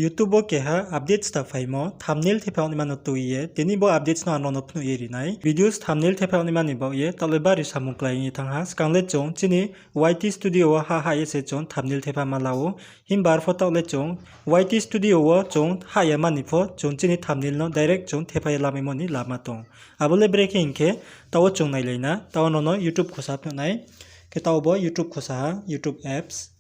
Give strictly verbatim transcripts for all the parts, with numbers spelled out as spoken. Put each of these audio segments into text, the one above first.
YouTube wo keha updates ta phaimo, thumbnail thepha ongnaima no tui ye, tini bo updates no ang nono phnuh ye ri nai. Videos thumbnail thepha ongnaima ni baoh ye, taoh le bari samung klái ye thanng ha. Skang le chung chini Y T Studio wo hah hah ye se chung thumbnail thepha ma la ou. Himba arpho taoh le chung Y T Studio wo chung hah ya mani pho chung chini thumbnail no direct chung thepha ye lamaimo ni lama tong. Abo le brekhe hing khe, taoh wo chung nailai na, taoh wo nono YouTube khosa phnuh nai. Khe taoh wo bo YouTube khosa ha, YouTube apps.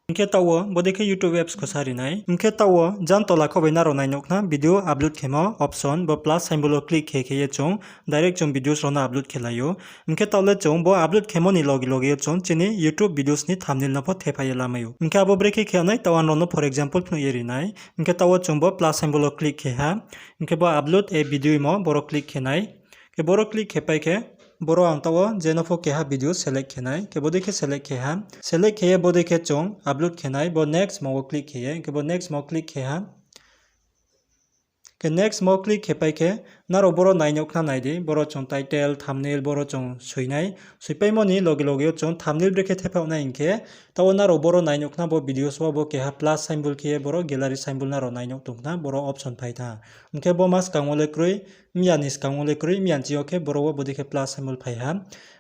Hing khe taoh wo bodei khe YouTube apps khosa ri nai. Hing khe taoh wo jan tola kho bai nrao nai nuh khna video upload khemo option, bo plus symbol wo click khe khe ye chung direct chung videos rao no upload khe lai ou. Hing khe taoh le chung bo upload khemo ni loge loge yo chung chini YouTube videos ni thumbnail no pho thepha ye lamai ou. Hing khe abo brekhe khe nai, taoh ang nono for example phnuh ye ri nai. Hing khe taoh wo chung bo plus symbol wo click khe ha. Hing khe bo upload a video himo boro click khe nai. Khe boro click khe pai khe, boro ang taoh wo je no pho keha video select khe nai. Khe bodei khe select khe ha. Select khe ye bodei khe chung upload khe nai, bo next mo wo click khe ye. Khe bo next mo click khe ha. Khe next mo click khe pai khe, nrao boro nai nuh khna nai di, boro chung title, thumbnail, boro chung soi nai. Soipaimo ni loge loge yo chung thumbnail brekhe thepha nai hing khe, taoh wo nrao boro nai nuh khna bo videos wo bo keha plus symbol khe ye boro gallery symbol nrao nai nuh tong khna, boro option phai tha. Hing khe bo ma skang wo le kroi, mya ni skang wo le kroi, mya ni ching yo khe boro wo bodei khe plus symbol phai ha.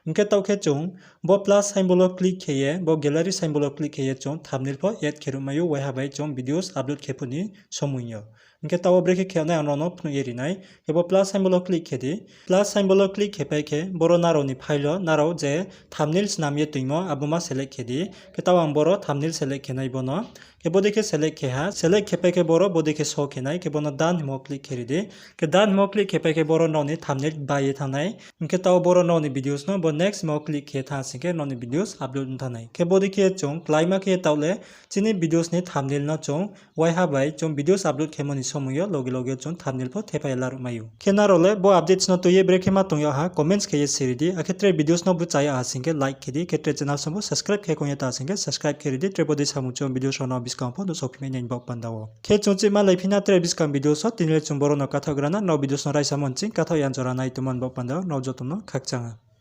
Hing khe taoh khe chung bo plus symbol wo click khe ye, bo gallery symbol wo click khe ye chung thumbnail pho add khe ruhmai ou, waiha bai chung videos upload khe phuh ni somoi yo. Hing khe taoh wo brekhe khe nai ang nono phnuh ye ri nai. Khe bo plus symbol wo click khe di. Plus symbol wo click khe pai khe, boro nrao ni file wo nrao je thumbnail snam ye toingmo abo ma select khe di. Khe taoh ang boro thumbnail select khe nai bo no. Khe bodei khe select khe ha, select khe pai khe boro bodei khe show khe nai, khe bo no done himo click khe ri di. Khe done himo click khe pai khe boro nrao ni thumbnail bai ye thanng nai. Hing khe taoh boro nrao ni videos no bo next mo click khe thanng sing khe nrao ni videos upload ong thanng nai. Khe bodei khe chung kláima khe taoh le chini videos ni thumbnail no chung waiha bai chung videos upload khemo ni somoi yo loge loge chung thumbnail pho thepha ye laruhmai ou. Khe nrao le bo updates no tui ye brekhe ma tong yag ha comments khe ye siri di, akhe tre videos no bu cha yag ha sing khe like khe di, khe tre channel song bo subscribe khe kong ye ta sing khe subscribe khe ri di, tre bodei samung chung videos rao no buskang pho nuhsao phimai nai ni baoh panda wo. Khe chung chih ma lai phi na tre buskang videos wo, tini le chung boro no kathaoh gra na, nrao videos no raisamo nching kathaoh ya jora nai tongmo ni baoh panda wo nrao joto no khakchang ha.